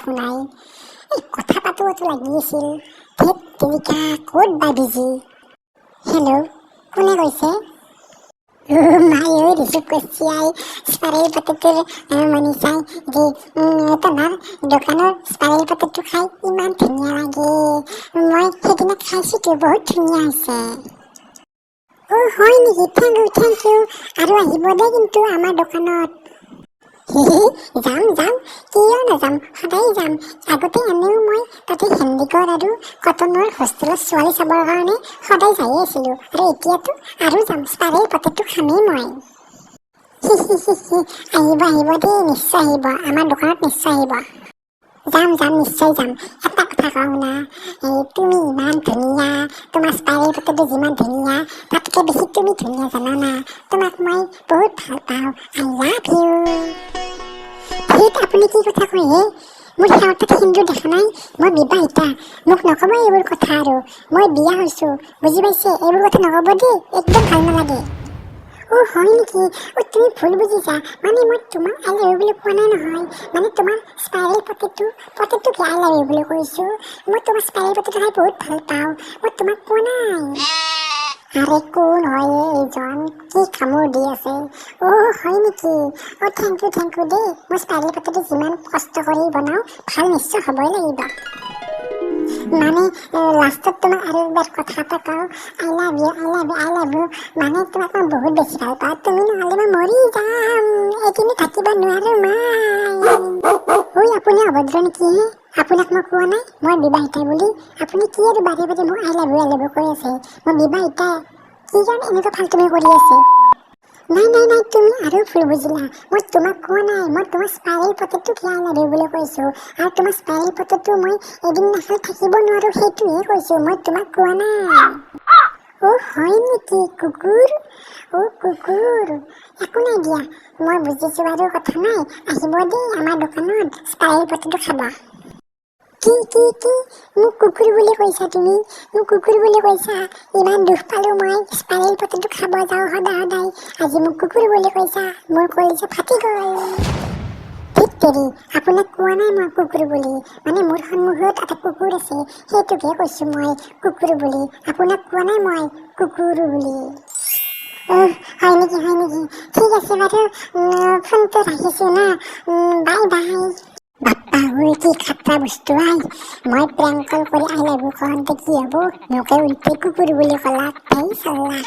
শুনাই। এই কথা পাতিবতো লাগি আছিল। ধেত তেৰিকা, ক'ত বা বিজি। হেল্ল', কোনে কৈছে? মাই ঐ, ৰিচিভ কৰিছে। আই স্পাইৰেল পটেটোৰ মনিষাই যে তোমাৰ দোকানৰ স্পাইৰেল পটেটো খাই ইমান ধুনীয়া লাগে। মই সেইদিনা খাইছোঁতো, বহুত ধুনীয়া হৈছে। অ' হয় নেকি? Thank U, thank U. আৰু আহিব দেই কিন্তু আমাৰ দোকানত। যাম যাম, কিয় নাযাম? সদায় যাম। আগতে এনেও মই তাতে হেণ্ডিকৰ আৰু কটনৰ হোষ্টেলত ছোৱালী চাবৰ কাৰণে সদায় যায়ে আছিলোঁ আৰু এতিয়াতো আৰু যাম। স্পাইৰেল পটেটো খামেই মই। আহিব আহিব দেই, নিশ্চয় আহিব। আমাৰ দোকানত নিশ্চয় আহিব। যাম যাম, নিশ্চয় যাম। এটা কথা কওঁ না, এই তুমি ইমান ধুনীয়া, তোমাৰ স্পাইৰেল পটেটো যিমান ধুনীয়া, তাতকৈ বেছি তুমি ধুনীয়া, জানানা? তোমাক মই বহুত ভাল পাওঁ। I love you. ধেত, আপুনি কি কথা কয় হে? মোৰ সেওঁতাত সেন্দুৰ দেখা নাই? মই বিবাহিতা। মোক নক'ব এইবোৰ কথা আৰু। মই বিয়া হৈছোঁ, বুজি পাইছে? এইবোৰ কথা নক'ব দেই, একদম ভাল নালাগে। অ' হয় নেকি? অ' তুমি ভুল বুজিছা। মানে মই তোমাক I love you বুলি কোৱা নাই নহয়। মানে তোমাৰ স্পাইৰেল পটেটোকে I love you বুলি কৈছোঁ। মই তোমাৰ স্পাইৰেল পটেটো খাই বহুত ভাল পাওঁ। মই তোমাক কোৱা নাই। আৰে, কোন হয় এইজন? কি কামোৰ দি আছে? অ' হয় নেকি? অ' thank U, thank U দেই। মই স্পাইৰেল পটেটো যিমান কষ্ট কৰি বনাওঁ, ভাল নিশ্চয় হ'বই লাগিব। মানে লাষ্টত তোমাক আৰু এবাৰ কথা এটা কওঁ, I love you, I love you, I love you. মানে তোমাক মই বহুত বেছি ভাল পাওঁ। তুমি নহ'লে মই মৰি যাম, এইখিনি থাকিব নোৱাৰোঁ মই। ঐ, আপুনি অভদ্ৰ নেকি হে? আপোনাক মই কোৱা নাই মই বিবাহিতা বুলি? আপুনি কি আৰু বাৰে বাৰে মোক I love you, I love you কৈ আছে? মই বিবাহিতা। কি কাৰণে এনেকুৱা ফাল্টুমি কৰি আছে? নাই নাই নাই, তুমি আৰু ভুল বুজিলা। মই তোমাক কোৱা নাই। মই তোমাৰ স্পাইৰেল পটেটোক I love you বুলি কৈছোঁ আৰু তোমাৰ স্পাইৰেল পটেটো মই এদিন নাখালে থাকিব নোৱাৰোঁ, সেইটোহে কৈছোঁ। মই তোমাক কোৱা নাই। অ' হয় নেকি? কুকুৰ, অ' কুকুৰ। একো নাই দিয়া, মই বুজিছোঁ বাৰু, কথা নাই। আহিব দেই আমাৰ দোকানত, স্পাইৰেল পটেটো খাব। কি কি কি? মোক কুকুৰ বুলি কৈছা? তুমি মোক কুকুৰ বুলি কৈছা? ইমান দুখ পালোঁ। মই স্পাইৰেল পটেটো খাব যাওঁ সদায় সদায়, আজি মোক কুকুৰ বুলি কৈছা। মোৰ কলিজা ফাটি গ'ল। ধেত তেৰি, আপোনাক কোৱা নাই মই কুকুৰ বুলি। মানে মোৰ সন্মুখত এটা কুকুৰ আছে, সেইটোকে কৈছোঁ মই কুকুৰ বুলি। আপোনাক কোৱা নাই মই কুকুৰ বুলি। অহ, হয় নেকি? হয় নেকি? ঠিক আছে বাৰু, ফোনটো ৰাখিছোঁ না। Bye bye. বাপ্পা ঐ, কি খাতৰা বস্তু আই। মই প্ৰেংক কল কৰি I love you কওঁতে কি হ'ব, মোকে উল্টাই কুকুৰ বুলি ক'লা। তাই চাল্লা।